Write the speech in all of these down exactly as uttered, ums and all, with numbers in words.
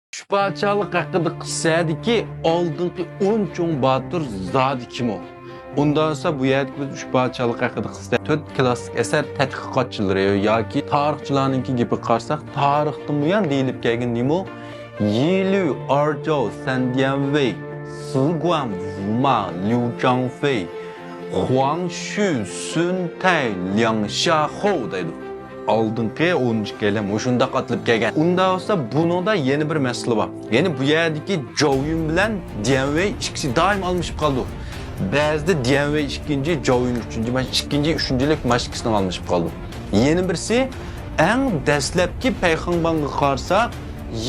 ئۈچ پادىشاھلىق ھەققىدە قىسسەدىكى ئالدىنقى ئون چوڭ باتۇر زادى كىم ئۇ؟ ئۇنداق بولسا، بۇ يەردىكى بىز ئۈچ پادىشاھلىق ھەققىدە قىسسە، تۆت كلاسسىك ئەسەر تەتقىقاتچىلىرى ياكى تارىخچىلارنىڭكى گېپىگە قارىساق، تارىختىن بۇيان دېيىلىپ كەلگەن نېمە ئۇ؟ يىلۈ ئارجاۋ سەنديەنۋېي، سىگۇەن ۋۇما، ليۇ جاڭفېي، خۇاڭ شۈ، سۈن تەي، لياڭ شياخۇ دەيدۇ. ئالدىنقى ئون ئىككىيلەن مۇشۇنداق ئاتىلىپ كەلگەن. ئۇنداق بولسا، بۇنىڭدا يەنە بىر مەسىلە بار. يەنى بۇ يەردىكى جاۋيۈن بىلەن ديەنۋېي ئىككىسى دائىم ئالمىشىپ قالىدۇ. بەزىدە ديەنۋېي ئىككىنچى، جاۋيۈن ئۈچىنچى، مانا ئىككىنچى، ئۈچىنچىلىك مانا ئىككىسىنىڭ ئالمىشىپ قالىدۇ. يەنە بىرسى، ئەڭ دەسلەپكى پەيخاڭباڭغا قارىساق،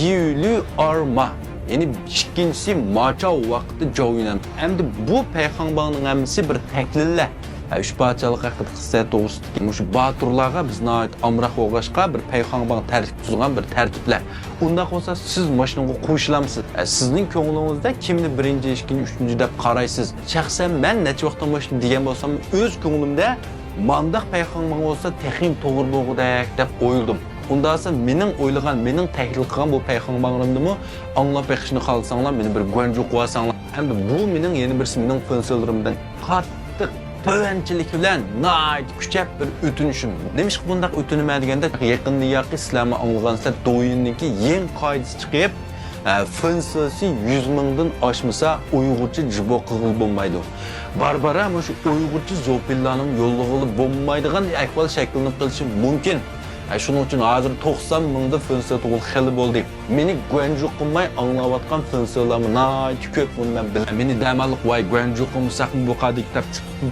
يىلۈ ئارما، يەنى ئىككىنچىسى ماچاۋ ۋاقتىدا جاۋيۈن. ئەمدى بۇ پەيخاڭباڭنىڭ ھەممىسى بىر تەھلىللەر. ھە، ئۈچ پادىشاھلىق ھەققىدە قىسسە توغرىسىدىكى مۇشۇ باتۇرلارغا بىز ناھايىتى ئامراق بولغاچقا، بىر پەيخاڭباڭ تەرتىپ تۇزغان بىر تەرتىپلەر. ئۇنداق بولسا، سىز ماشىنىغا قوشۇلامسىز؟ ھە، سىزنىڭ كۆڭلىڭىزدە كىمنى بىرىنچى، ئىككىنچى، ئۈچىنچى دەپ قارايسىز؟ شەخسەن مەن نەچچە ۋاقىتتىن باشلىدىم دېگەن بولسام، ئۆز كۆڭلۈمدە مانداق پەيخاڭباڭ بولسا تېخىمۇ توغرا بولغۇدەك دەپ ئويلىدىم. ئۇنداقسا مېنىڭ ئويلىغان، مېنىڭ تەھلىل قىلغان بۇ پەيخاڭباڭلىرىمنىمۇ ئاڭلاپ بېقىشنى خالىساڭلار، مېنى بىر گۇەنجۇ قىلىۋالساڭلار. ئەمدى بۇ مېنىڭ يەنە بىرسى مېنىڭ فېنسىلىرىمدىن قاتتىق تۆۋەنچىلىك بىلەن ناھايىتى كۈچەپ بىر ئۆتۈنۈشۈم. نېمىشقا بۇنداق ئۆتۈنىمەن دېگەندە، يېقىندىن ياقى سىلەرمۇ ئاڭلىغانسىلەر، دوۋيىننىڭكى يېڭى قائىدىسى چىقىپ، ئە، فېنسىسى يۈز مىڭدىن ئاشمىسا، ئۇيغۇرچە جىبو قىلغىلى بولمايدۇ. بارا-بارا مۇشۇ ئۇيغۇرچە زوپىنلارنىمۇ يوللىغىلى بولمايدىغان ئەھۋال شەكىللىنىپ قېلىشى مۇمكىن. ئە، شۇنىڭ ئۈچۈن ھازىر توقسان مىڭدا فېنسى تۇغۇل خېلى بولدى. مېنى گۇەنجۇ قىلماي ئاڭلاۋاتقان فېنسىلارمۇ ناھايىتى كۆپ، بۇنى مەن بىلىمەن. مېنى دەماللىق، ۋاي، گۇەنجۇ قىلمىساقمۇ بۇ قادىكى دەپ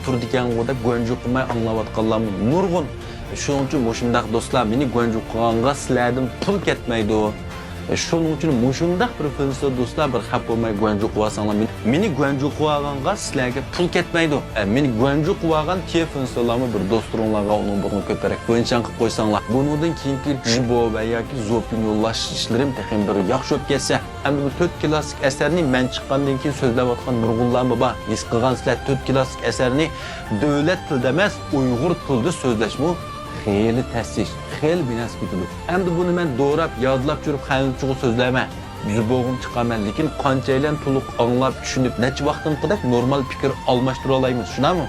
تۇرىدىكەنغۇ دەپ گۇەنجۇ قىلماي ئاڭلاۋاتقانلارمۇ نۇرغۇن. شۇنىڭ ئۈچۈن مۇشۇنداق دوستلار، مېنى گۇەنجۇ قىلغانغا سىلەردىن پۇل كەتمەيدۇ. شۇنىڭ ئۈچۈن مۇشۇنداق بىر فېنسى دوستلار، بىر خەپ بولماي گۇەنجۇ قىلىۋالساڭلار. مېنى، مېنى گۇەنجۇ قىلىۋالغانغا سىلەرگە پۇل كەتمەيدۇ. ئە، مېنى گۇەنجۇ قىلىۋالغان تىيە فېنسىلارمۇ بىر دوستلىرىڭلارغا ئۇنىڭ بۇرنىغا كۆتۈرەك بىرىنچىڭ قىلىپ قويساڭلار. بۇنىڭدىن كېيىنكى جىبو ۋە ياكى زوپىن يوللاش ئىشلىرىم تېخىمۇ بىر ياخشى ئۆتكەزسە. ئەمدى بۇ تۆت كلاسسىك ئەسەرنى مەن چىققاندىن كېيىن سۆزلەۋاتقان نۇرغۇنلارمۇ بار. ھېس قىلغانسىلەر، تۆت كلاسسىك ئەسەرنى دۆلەت تىلىدا ئەمەس، ئۇيغۇر تىلىدا سۆزلەشمۇ خېلى تەس ئىش، خېلى بىنەس كېتىدۇ. ئەمدى بۇنى مەن دوراپ، يادلاپ يۈرۈپ خەنزۇچىغا سۆزلەيمەن. يۈز بوغۇم چىقارمەن، لېكىن قانچەيلەن تولۇق ئاڭلاپ، چۈشىنىپ، نەچچە ۋاقىتتىن قىدەك نورمال پىكىر ئالماشتۇرالايمىز، شۇنداقمۇ؟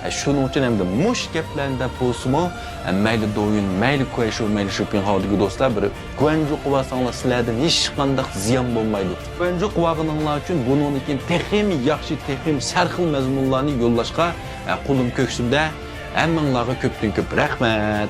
ئە، شۇنىڭ ئۈچۈن ئەمدى مۇشۇ گەپلەرنى دەپ بولسىمۇ، ئە، مەيلى دوۋيىن، مەيلى كۇەيشۇ، مەيلى شۈپىڭخاۋدىكى دوستلار، بىر گۇەنجۇ قىلىۋالساڭلار، سىلەردىن ھېچقانداق زىيان بولمايدۇ. گۇەنجۇ قىلىۋالغىنىڭلار ئۈچۈن بۇنىڭدىن كېيىن تېخىمۇ ياخشى، تېخىمۇ سەرخىل مەزمۇنلارنى يوللاشقا، ئە، قولۇم كۆكسۈمدە. ھەممىڭلارغا كۆپتىن كۆپ رەھمەت.